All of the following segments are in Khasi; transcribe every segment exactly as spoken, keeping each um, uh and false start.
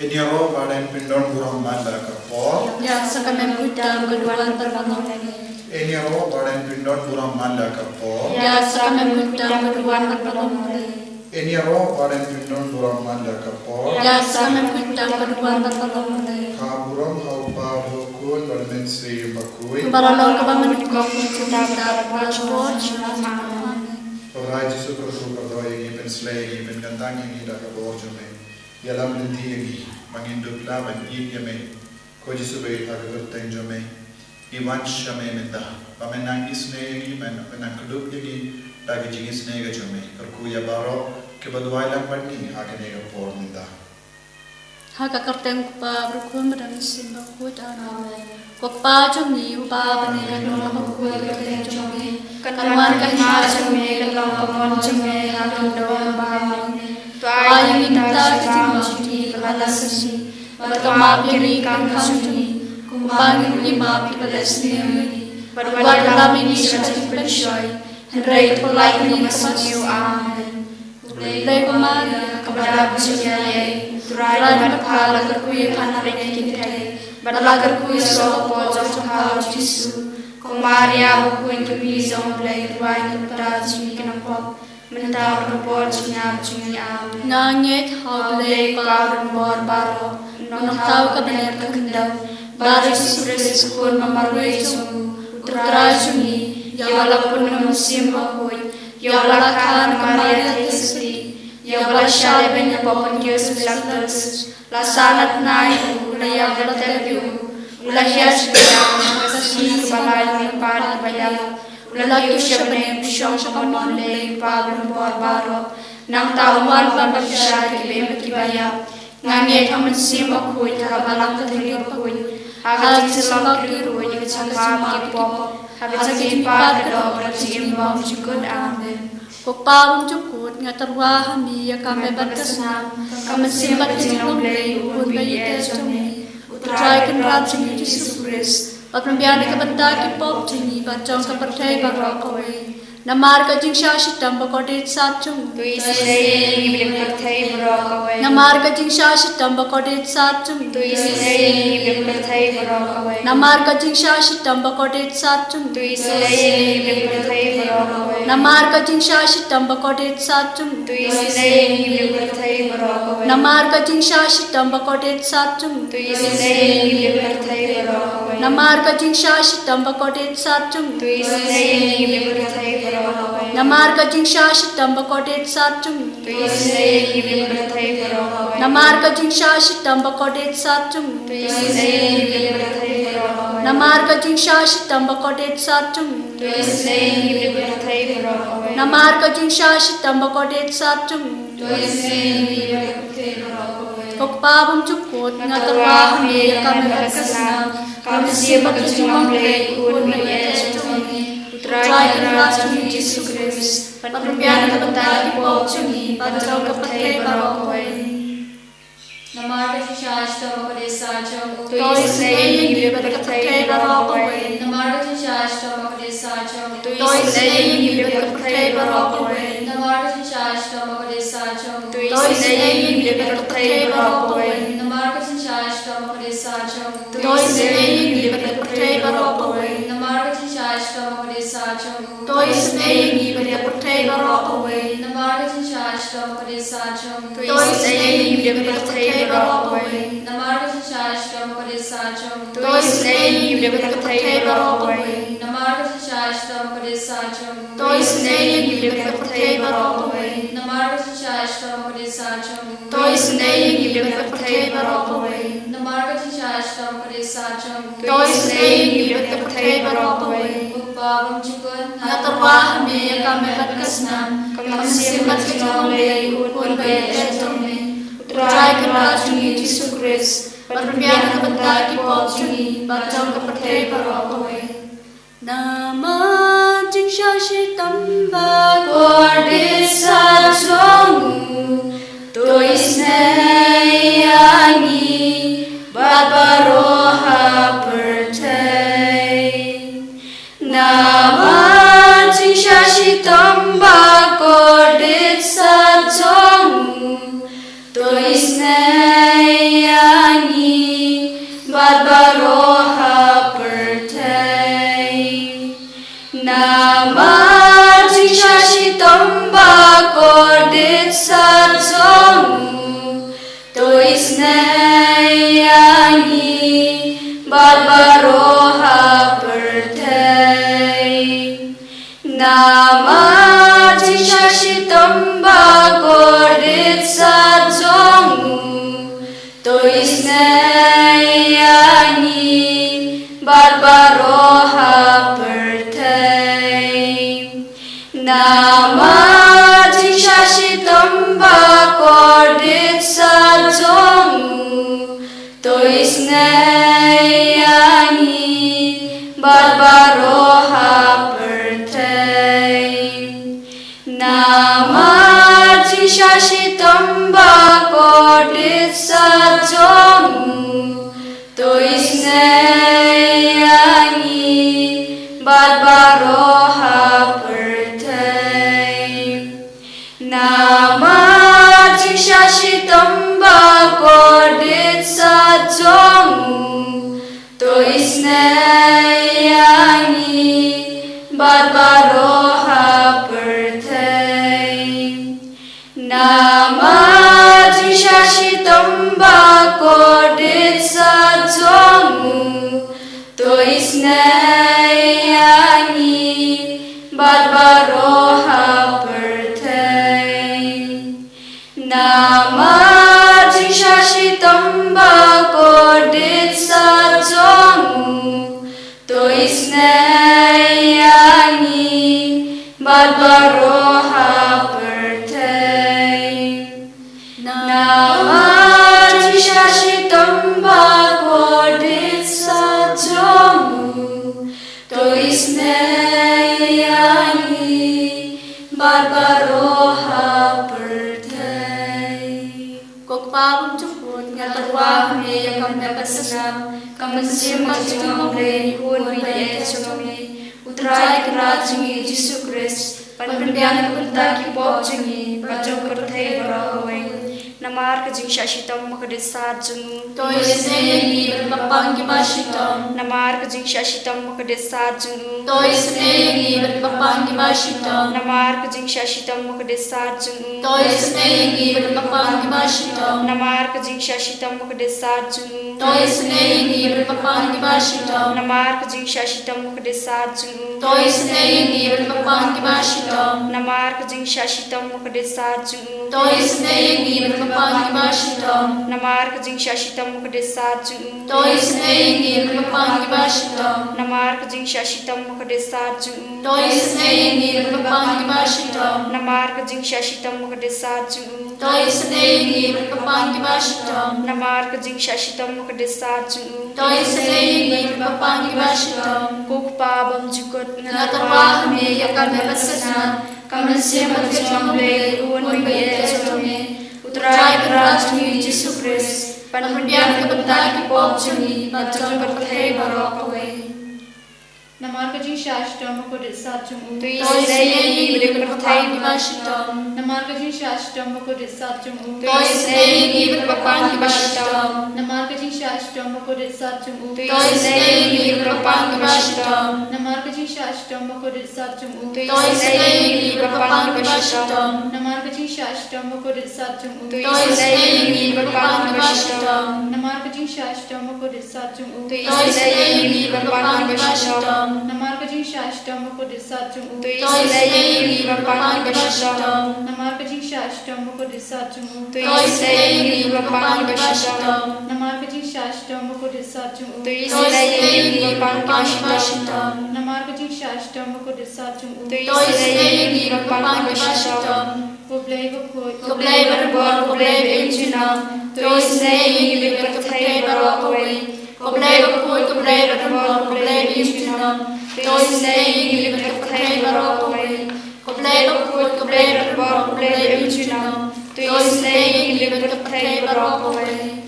Yn ïaroh bad yn pyndon burom man la ka por. Ïa sa ka mem khuid tam ka duwan bad ka long. Yn ïaroh bad yn pyndon burom man la ka por. Ïa sa ka mem khuid tam ka duwan bad ka long. Yn ïaroh bad yn pyndon burom man la ka por. Ïa sa ka mem khuid tam ka duwan bad ka long. Ka burom ha u Kpa bad ha u Khun bad ha u Mynsiem Bakhuid. Kumba la long kaba mynta, kumjuh, mynta bad shabar shabar. Amen. Ko Trai Jisu, kyrkhu kyrdoh ïa ngi, pynsleh ïa ngi, pynkyntang ïa ngi da ka bor jong me. Ïalam lynti ïa ngi ba ngin dup lah ban ïeit ïa me. Ko Jisu, ba ha ka kyrteng jong me ngi wan sha me mynta, ba men nang isynei ïa ngi, men, men nang kdup ïa ngi da ka jingisynei ka jong me. Kyrkhu ïa baroh kiba duwai lang bad ngi ha kane ka por mynta. Ha ka kyrteng u Kpa bad u Khun bad u Mynsiem Bakhuid. Amen. Ko Kpa jong ngi uba ha bneng, kan long ha ka kyrteng jong me, kan wan ka hima jong me, kan long ka mon jong me ha ka khyndew kumba ha bneng. To ai ïa ngi mynta ka jingmam jong ngi ba ngi la sngewsih, bad to map ïa ngi ki kam jong ngi, kumba ngi ruh ngi map ïa kiba la sngewsih ïa ngi. Bad wat lam ïa ngi sha ka jingpynshoi, hynrei to pynlait ïa ngi na ka bymsniew. Amen. Khublei ko Maria, kaba dap ka jingïaid, U Trai u don bad pha, la kyrkhu ïa pha na lade ki kynthei, bad la kyrkhu ïa u soh ka kpoh jong pha u Jisu. Ko Maria, ba khuid ka kmie jong U Blei, duwai ïa ngi ki nongpop, mynta bad ha ka por jingïap jong ngi. Amen. Nga ngeit ha U Blei Kpa u don bor baroh, Nongthaw ka bneng ka khyndew, bad Jisu Khrist u Khun ba marwei jong u, U Trai jong ngi, ïa uba la pun na u Mynsiem Bakhuid, ïa uba la kha na ka Maria Theisotti, ïa uba la shah lehbeiñ hapoh Pontius Pilatus, la sahnarphna ïa u, la ïap, la tep ïa u, u la hiar sha kynjah, ha ka sngi kaba lai, u la leit pat na kiba ïap, u la kiew sha bneng, u shong sha ka mon U Blei Kpa ba don bor baroh. Nangta un wan ban pynshai ïa kiba im bad kiba ïap. Nga ngeit ha u Mynsiem Bakhuid, ha ka Balang Katholik bakhuid, ha ka jingsyllok ki riewkhuid, ha ka jingmap ki pop, ha ka jingpynïap ka doh, ha ka jingim bymjukut. Amen. Ko Kpa bymjukut, nga tyrwa ha me ïa ka met bad ka snam, ka mynsiem bad ka jinglong Blei, U Khun ba ïeit jong me, U Trai Kynrad jong ngi Jisu Khrist, ba pynbiang na ka bynta ki pop jong ngi bad jong ka pyrthei baroh kawei. Namar ka jingshah shitom ba kordit sat jong u. To isynei ïa ngi, Blei ka pyrthei baroh kawei. Namar ka jingshah shitom ba kordit sat jong u. To isynei ïa ngi, Blei ka pyrthei baroh kawei. Namar ka jingshah shitom ba kordit sat jong u. To isynei ïa ngi, Blei ka pyrthei baroh kawei. Namar ka jingshah shitom ba kordit sat jong u. To isynei ïa ngi, Blei ka pyrthei baroh kawei. Namar ka jingshah shitom ba kordit sat jong u. To isynei ïa ngi, Blei ka pyrthei baroh kawei. Namar ka jingshah shitom ba kordit sat jong u. To isynei ïa ngi, Blei ka pyrthei baroh kawei. Namar ka jingshah shitom ba kordit sat jong u. To isynei ïa ngi, Blei ka pyrthei baroh kawei. Namar ka jingshah shitom ba kordit sat jong u. To isynei ïa ngi, Blei ka pyrthei baroh kawei. Namar ka jingshah shitom ba kordit sat jong u. To isynei ïa ngi, Blei ka pyrthei baroh kawei. Namar ka jingshah shitom ba kordit sat jong u. To isynei ïa ngi, Blei ka pyrthei baroh kawei. Ko Kpa bymjukut, nga tyrwa ha me ïa ka met bad ka snam, ka mynsiem bad ka jinglong Blei, U Khun ba ïeit jong me, U Trai Kynrad jong ngi Jisu Khrist, ban pynbiang na ka bynta ki pop jong ngi bad jong ka pyrthei baroh kawei. Namar ka jingshah shitom ba kordit sat jong u. To isynei ïa ngi, Blei ka pyrthei baroh kawei. Namar ka jingshah shitom ba kordit sat jong u. To isynei ïa ngi, Blei ka pyrthei baroh kawei. Namar ka jingshah shitom ba kordit sat jong u. To isynei ïa ngi, Blei ka pyrthei baroh kawei. Namar ka jingshah shitom ba kordit sat jong u. To isynei ïa ngi, Blei ka pyrthei baroh kawei. Namar ka jingshah shitom ba kordit sat jong u. To isynei ïa ngi, Blei ka pyrthei baroh kawei. Namar ka jingshah shitom ba kordit sat jong u. To isynei ïa ngi, Blei ka pyrthei baroh kawei. Namar ka jingshah shitom ba kordit sat jong u. To isynei ïa ngi, Blei ka pyrthei baroh kawei. Namar ka jingshah shitom ba kordit sat jong u. To isynei ïa ngi, Blei ka pyrthei baroh kawei. Namar ka jingshah shitom ba kordit sat jong u. To isynei ïa ngi, Blei ka pyrthei baroh kawei. Namar ka jingshah shitom ba kordit sat jong u. To isynei ïa ngi, Blei ka pyrthei baroh kawei. Ko Kpa bymjukut, nga tyrwa ha me ïa ka met bad ka snam, ka mynsiem bad ka jinglong Blei, U Khun ba ïeit jong me, U Trai Kynrad jong ngi Jisu Khrist, ban pynbiang na ka bynta ki pop jong ngi bad jong ka pyrthei baroh kawei. Namar jingshah shitom ba kordit sat jong u, to isynei ïa ngi bad baroh ha pyrthei. Namar jingshah shitom ba kordit sat jong u, to isynei ïa baroh ha pyrthei. Namar jingshah shitom ba kordit sat jong u, to isynei ïa ngi bad baroh ha pyrthei. Namar jingshah shitom ba kordit sat jong u, to isynei ïa ngi bad baroh ha pyrthei. Namar jingshah shitom ba kordit sat jong u, to isynei ïa ngi bad baroh ha pyrthei. Namar jingshah shitom ba kordit sat jong u, to isynei ïa ngi bad baroh ha pyrthei. Namar jingshah shitom ba kordit sat jong u, to isynei ïa ngi bad baroh ha pyrthei. Namar jingshah shitom ba kordit sat jong u, to isynei ïa ngi bad baroh ha pyrthei. Namar jingshah shitom ba kordit sat jong u, to isynei ïa ngi bad baroh ha pyrthei. Namar jingshah shitom ba kordit sat jong u, to isynei ïa ngi bad baroh ha pyrthei. Ko Kpa bymjukut, nga tyrwa ha me ïa ka met ka snam, ka mynsiem ka jong U Blei, un ïaid ha jong me. U Trai Kynrad jong ngi Jisu Khrist, ban pynbiang na ka bynta ki pop jong ngi bad jong ka pyrthei baroh kawei. Namar ka jingshah shitom ba kordit sat jong u, to isynei ïa ngi bad ki bapang kiba shitom. Namar ka jingshah shitom ba kordit sat jong u, to isynei ïa ngi bad ki bapang kiba shitom. Namar ka jingshah shitom ba kordit sat jong u, to isynei ïa ngi bad ki bapang kiba shitom. Namar ka jingshah shitom ba kordit sat jong u, to isynei ïa ngi bad ki bapang kiba shitom. Namar ka jingshah shitom ba kordit sat jong u, to isynei ïa ngi bad ki bapang kiba shitom. Namar ka jingshah shitom ba kordit sat jong u, to isynei ïa ngi bad ki bapang kiba shitom. Namar ka jingshah shitom ba kordit sat jong u, to isynei ïa ngi bad ki bapang kiba shitom. Namar ka jingshah shitom ba kordit sat jong u, to isynei ïa ngi bad ki bapang kiba shitom. Namar ka jingshah shitom ba kordit sat jong u, to isynei ïa ngi bad ki bapang kiba shitom. Namar ka jingshah shitom ba kordit sat jong u, to isynei ïa ngi bad ki bapang kiba shitom. Ko Kpa bymjukut, nga tyrwa ha me ïa ka met ka snam, ka mynsiem ka jong U Blei, un ïaid ha jong me. U Trai Kynrad jong ngi Jisu Khrist, ban pynbiang na ka bynta ki pop jong ngi bad jong ka pyrthei baroh kawei. Namar ka jingshah shitom ba kordit sat jong u, to isynei ïa ngi bad ki bapang kiba shitom. Namar ka jingshah shitom ba kordit sat jong u, to isynei ïa ngi bad ki bapang kiba shitom. Namar ka jingshah shitom ba kordit sat jong u, to isynei ïa ngi bad ki bapang kiba shitom. Namar ka jingshah shitom ba kordit sat jong u, to isynei ïa ngi bad ki bapang kiba shitom. Namar ka jingshah shitom ba kordit sat jong u, to isynei ïa ngi bad ki bapang kiba shitom. Namar ka jingshah shitom ba kordit sat jong u, to isynei ïa ngi bad ki bapang kiba shitom. Namar ka jingshah shitom ba kordit sat jong u, to isynei ïa ngi bad ki bapang kiba shitom. Namar ka jingshah shitom ba kordit sat jong u, to isynei ïa ngi bad ki bapang kiba shitom. Namar ka jingshah shitom ba kordit sat jong u, to isynei ïa ngi bad ki bapang kiba shitom. Namar ka jingshah shitom ba kordit sat jong u, to isynei ïa ngi bad ki bapang kiba shitom. Ko Blei bakhuid, ko Blei barabor, ko Blei ba im junom, to isynei ïa ngi bad ka pyrthei baroh kawei. Ko Blei bakhuid, ko Blei barabor, ko Blei ba im junom, to isynei ïa ngi bad ka pyrthei baroh kawei. Ko Blei bakhuid, ko Blei barabor, ko Blei ba im junom, to isynei ïa ngi bad ka pyrthei baroh kawei.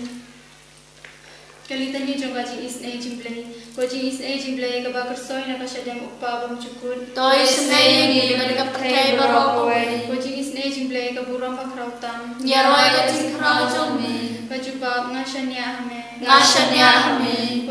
Ka litany jong ka jingisynei jong U Blei. Ko jingisynei jong U Blei kaba kyrshoi na ka shadem U Kpa bymjukut, to isynei ïa ngi bad ka pyrthei baroh kawei. Ko jingisynei jong U Blei ka burom bakhraw tam. Ïaroh ïa ka jingkhraw jong me. Ko jubab, nga shaniah ha me. Nga shaniah ha me.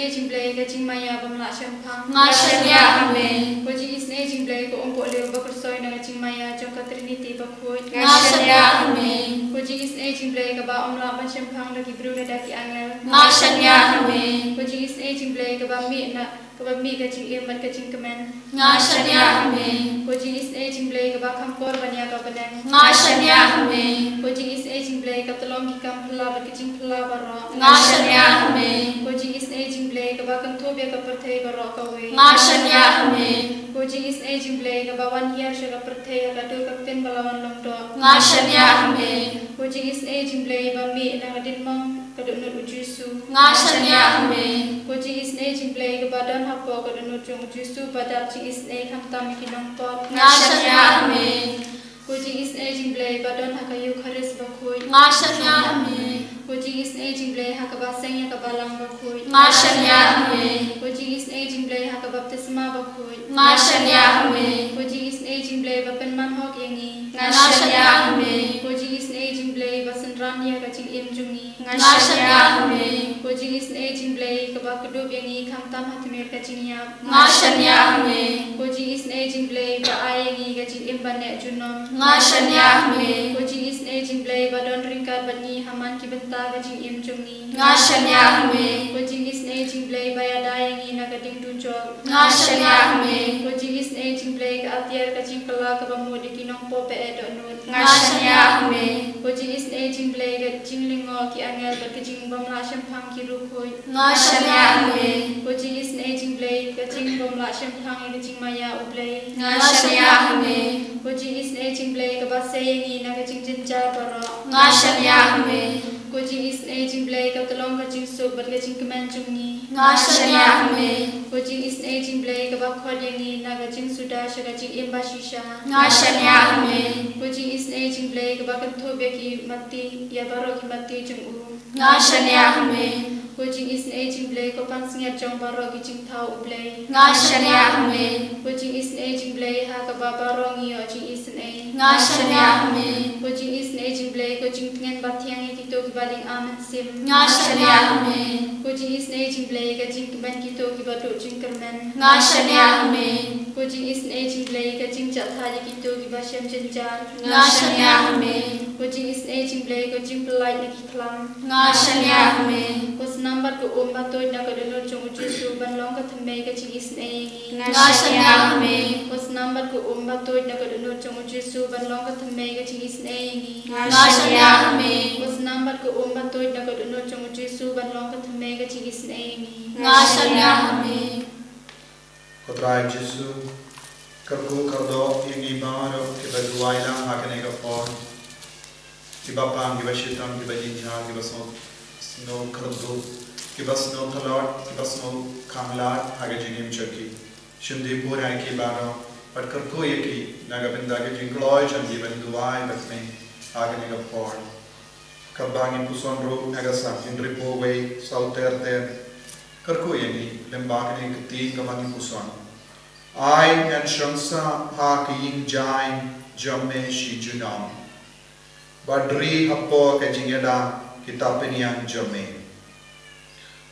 Jingblei ka jingmaïa bym lah shemphang. Nga shaniah ha me. Ko jingisynei jingblei ka umpohliew ba khuid na ka jingmaïa jong ka Trinity bakhuid. Nga shaniah ha me. Ko jingisynei jingblei kaba ym lah ban shemphang da ki briew lada ki angel. Nga shaniah ha me. Ko jingisynei jingblei kaba mih na kaba mih ka jingim bad ka jingkmen. Nga shaniah ha me. Ko jingisynei jingblei kaba kham kor ban ïa ka bneng. Nga shaniah ha me. Ko jingisynei jingblei ka tyllong ki kam phylla bad ka jingphylla baroh. Nga shaniah ha me. Ko jingisynei jingblei kaba kynthup ïa ka pyrthei baroh kawei. Nga shaniah ha me. Ko jingisynei jingblei kaba wan hiar sha ka pyrthei ha ka dur ka ktien ba la wan long doh. Nga shaniah ha me. Ko jingisynei jingblei ba mih na ka diengphna ka dohnud u Jisu. Nga shaniah ha me. Ko jingisynei jingblei kaba don hapoh ka dohnud jong u Jisu ba dap jingisynei khamtam ïa ki nongpop. Nga shaniah ha me. Ko jingisynei jingblei ba don ha ka Eukharist bakhuid. Nga shaniah ha me. Ko jingisynei jingblei ha kaba seng ïa ka balang bakhuid. Nga shaniah ha me. Ko jingisynei jingblei ha ka baptisma bakhuid. Nga shaniah ha me. Ko jingisynei jingblei ba pynman hok ïa ngi. Nga shaniah ha me. Ko jingisynei jingblei ba synran ïa ka jingim jong ngi. Nga shaniah ha me. Ko jingisynei jingblei kaba kdup ïa ngi khamtam ha tmier ka jingïap. Nga shaniah ha me. Ko jingisynei jingblei ba ai ïa ngi ka jingim ba neh junom. Nga shaniah ha me. Ko jingisynei jingblei ba don ryngkat bad ngi ha man ki bynta ka jingim jong ngi. Nga shaniah ha me. Ko jingisynei jingblei ba ïada ïa ngi na ka ding dujok. Nga shaniah ha me. Ko jingisynei jingblei ka atiar ka jingkylla kaba mut ïa ki nongpop ba eh dohnud. Nga shaniah ha me. Ko jingisynei jingblei ka jinglyngngoh ki angel bad ka jingbymlah shemphang ki riewkhuid. Nga shaniah ha me. Ko jingisynei jingblei ka jingbymlah shemphang ïa ka jingmaïa u Blei. Nga shaniah ha me. Ko jingisynei jingblei kaba sei ïa ngi na ka jingjynjar baroh. Nga shaniah ha me. Ko jingisynei jingblei ka tyllong ka jingsuk bad ka jingkmen jong ngi. Nga shaniah ha me. Ko jingisynei jingblei kaba khot ïa ngi na ka jingsuda sha ka jingim bashisha. Nga shaniah ha me. Ko jingisynei jingblei kaba kynthup ïa ki matti, ïa baroh ki matti jong u. Nga shaniah ha me. Ko jingisynei jingblei ko pansngiat jong baroh ki jingthaw u Blei. Nga shaniah ha me. Ko jingisynei jingblei ha kaba baroh ngi ïoh jingisynei. Nga shaniah ha me. Ko jingisynei jingblei ko jingtngen bathiang ïa kito kiba lyngba mynsiem. Nga shaniah ha me. Ko jingisynei jingblei ka jingkmen kito kiba duh jingkyrmen. Nga shaniah ha me. Ko jingisynei jingblei ka jingjahthait ïa kito kiba shem jynjar. Nga shaniah ha me. Ko jingisynei jingblei ko jingpyllait na ki khlam. Nga shaniah ha me. Ko snam bad ko um ba tuid na ka dohnud jong u Jisu ban long ka thymmei ka jingisynei ïa ngi. Nga shaniah ha me. Ko snam bad ko um ba tuid na ka dohnud jong u Jisu ban long ka thymmei ka jingisynei ïa ngi. Nga shaniah ha me. Ko snam bad ko um ba tuid na ka dohnud jong u Jisu ban long ka thymmei ka jingisynei ïa ngi. Nga shaniah ha me. Ko Trai Jisu, kyrkhu kyrdoh ïa ngi baroh kiba duwai lang ha kane ka por. Kiba pang, kiba shitom, kiba jynjar, kiba sngew, sngew kyrduh, kiba sngew khlad, kiba sngew khanglad ha ka jingim jong ki. Shim dei pura ïa ki baroh, bad kyrkhu ïa ki na ka bynta ka jingkloi jong ki ban duwai bad me ha kane ka por. Kaba ngin puson ruh na ka Salm hynriewphew wei, saw ter ter. Kyrkhu ïa ngi lyngba kane ka ktien kaba ngin puson. Ai ngan shong sah ha ka ïing jaiñ jong me shi junom, bad ri hapoh ka jingïada kita pynïeng jong me.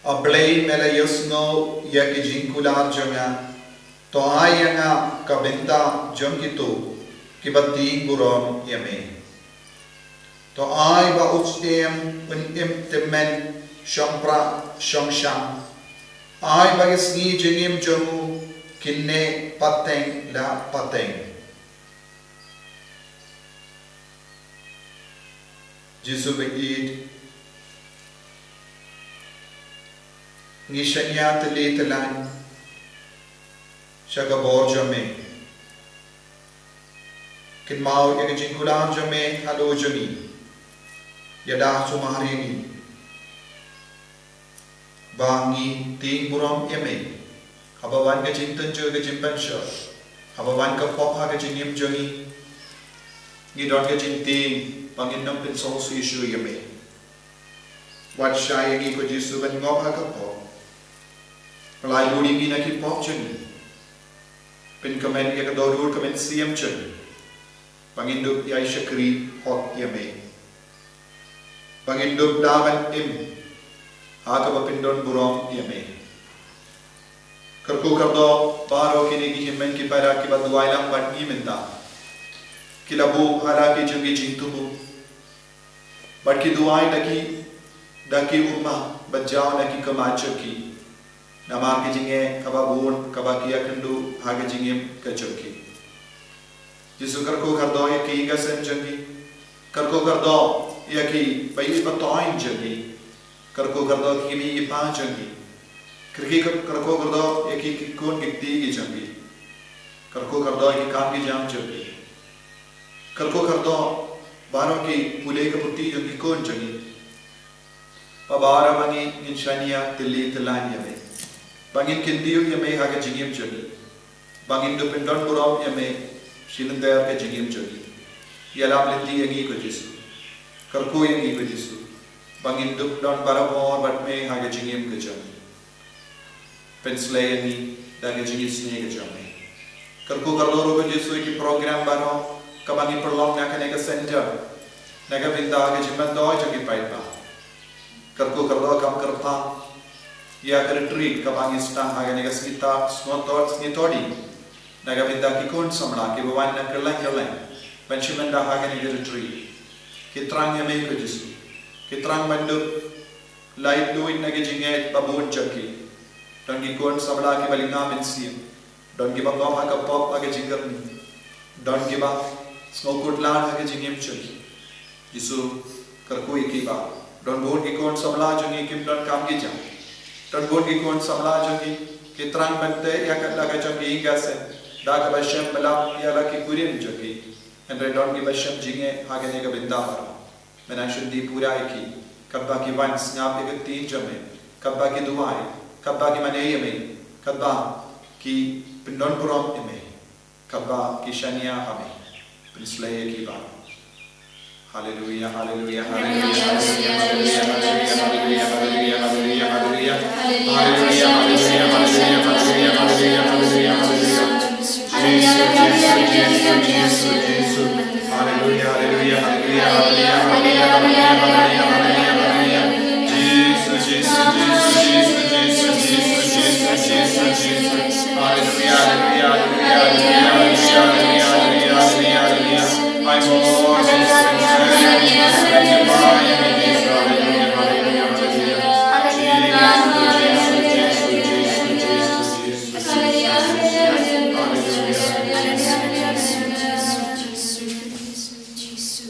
A Blei, me la ïohsngew ïa ki jingkular jong nga, to ai ïa nga ka bynta jong kito kiba tieng burom ïa me. To ai ba u syiem un im tymmen shongpra shongshang. Ai ba ki sngi jingim jong u kin neh pateng la pateng. Jisu ba ïeit, ngi shaniah tylli tyllan sha ka bor jong me. Kynmaw ïa ka jingkular jong me halor jong ngi. Ïada sumar ïa ngi ba ngi tieng burom ïa me. Haba wan ka jingtynjuh ka jingpynshoi, haba wan ka pop ha ka jingim jong ngi, ngi don ka jingtieng ba ngin ym pynsngewsih shuh ïa me. Wat shai ïa ngi ko Jisu ban ngop ha ka pop. Pynlait bud ïa ngi na ki pop jong ngi. Pynkmen ïa ka dohnud ka mynsiem jong ngi, ba ngin dup ïai shakri hok ïa me, ba ngin dup da ban im ha kaba pyndon burom ïa me. Kyrkhu kyrdoh baroh kine ki hynmen ki para kiba duwai lang bad ngi mynta. Ki la buh ha la ki jong ki jingthmu bad ki duwai da ki, da ki umma bad jaw na ki khmat jong ki. Namar ki jingeh kaba bun kaba ki ïakynduh ha ka jingim ka jong ki. Jisu, kyrkhu kyrdoh ïa ki ïing ka sem jong ki. Kyrkhu kyrdoh ïa ki ba ïeit ba toiñ jong ki. Kyrkhu kyrdoh ki kmie ki kpa jong ki. Kyrkhu, kyrkhu kyrdoh ïa ki, ki khun ki kti ki jong ki. Kyrkhu kyrdoh ïa ki kam ki jam jong ki. Kyrkhu kyrdoh baroh ki pule ka puthi jong ki khun jong ki. Ba baroh ma ngi ngin shaniah tylli tyllan ïa me. Ba ngin kyntiew ïa me ha ka jingim jong ngi. Ba ngin dup pyndon burom ïa me shi lynter ka jingim jong ngi. Ïalap lynti ïa ngi ko Jisu. Kyrkhu ïa ngi ko Jisu. Ba ngin dup don barabor bad me ha ka jingim ka jong ngi. Pynslei ïa ngi da ka jingisynei ka jong me. Kyrkhu kyrdoh ruh ko Jisu ïa ki program baroh kaba ngi pynlong na kane ka center, na ka bynta ka jingmyntoi jong ki paidbah. Kyrkhu kyrdoh kam kyrpang ïa ka retreat kaba ngi sdang ha kane ka sngi ta, sngi Tod, sngi Todi, na ka bynta ki khun samla kiba wan na kylleng kylleng ban shim bynta ha kane ka retreat. Ki thrang ïa me ko Jisu. Ki thrang ban dup lait luid na ki jingeh ba bun jong ki. Don ki khun samla kiba lynga mynsiem. Don kiba ngop ha ka pop ha ka jingkyrni. Don kiba sngewkhuslai ha ka jingim jong ki. Jisu, kyrkhu ïa ki ba don bun ki khun samla jong ngi kim don kam ki jam. Don bun ki khun samla jong ngi ki thrang ban teh ïa ka, la ka jong ki ïing ka sem da kaba shem ba lap ïa la ki kurim jong ki. Hynrei don kiba shem jingeh ha kane ka bynta baroh. Men ai shynti pura ïa ki katba ki wan sngap ïa ka ktien jong me, katba ki duwai, katba ki mane ïa me, katba ki pyndon burom ïa me, katba ki shaniah ha me. Pynslei ïa ki baroh. Haleluia, haleluia, haleluia, haleluia, haleluia, haleluia, haleluia, haleluia, haleluia. Haleluia, haleluia, haleluia, haleluia, haleluia, haleluia, haleluia. Jisu, Jisu, Jisu, Jisu, Jisu. Haleluia, haleluia, haleluia, haleluia, haleluia, haleluia, haleluia, haleluia. Jisu, Jisu, Jisu, Jisu, Jisu, Jisu, Jisu, Jisu. Haleluia, haleluia, haleluia, haleluia. Ai mo, Jisu, Jisu, Jisu, Jisu, Jisu. Haleluia, haleluia, haleluia, haleluia. Jisu, Jisu, Jisu, Jisu, Jisu.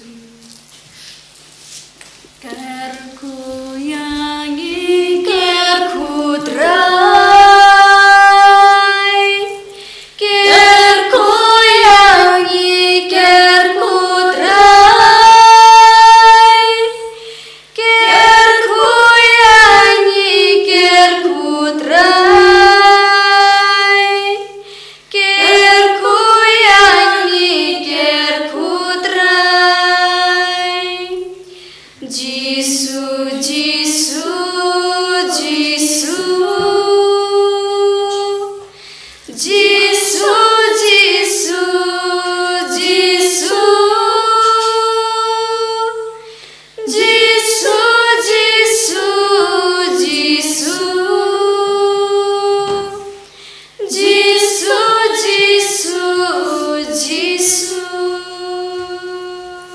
Kyrkhu ïa ngi, kyrkhu Trai. Kyrkhu ïa ngi, kyrkhu Trai. Kyrkhu ïa ngi, kyrkhu Trai. Kyrkhu ïa ngi, kyrkhu Trai. Jisu, Jisu, Jisu. Jisu, Jisu, Jisu. Jisu, Jisu, Jisu. Jisu, Jisu, Jisu.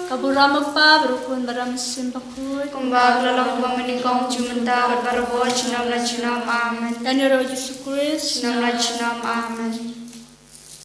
Ka burom u Kpa, bad u Khun, bad u Mynsiem Bakhuid. Kumba ka la long, kumba mynnyngkong, mynta, bad barabor, junom la junom. Amen. Ïa ngi ruh Jisu Khrist. Junom la junom. Amen.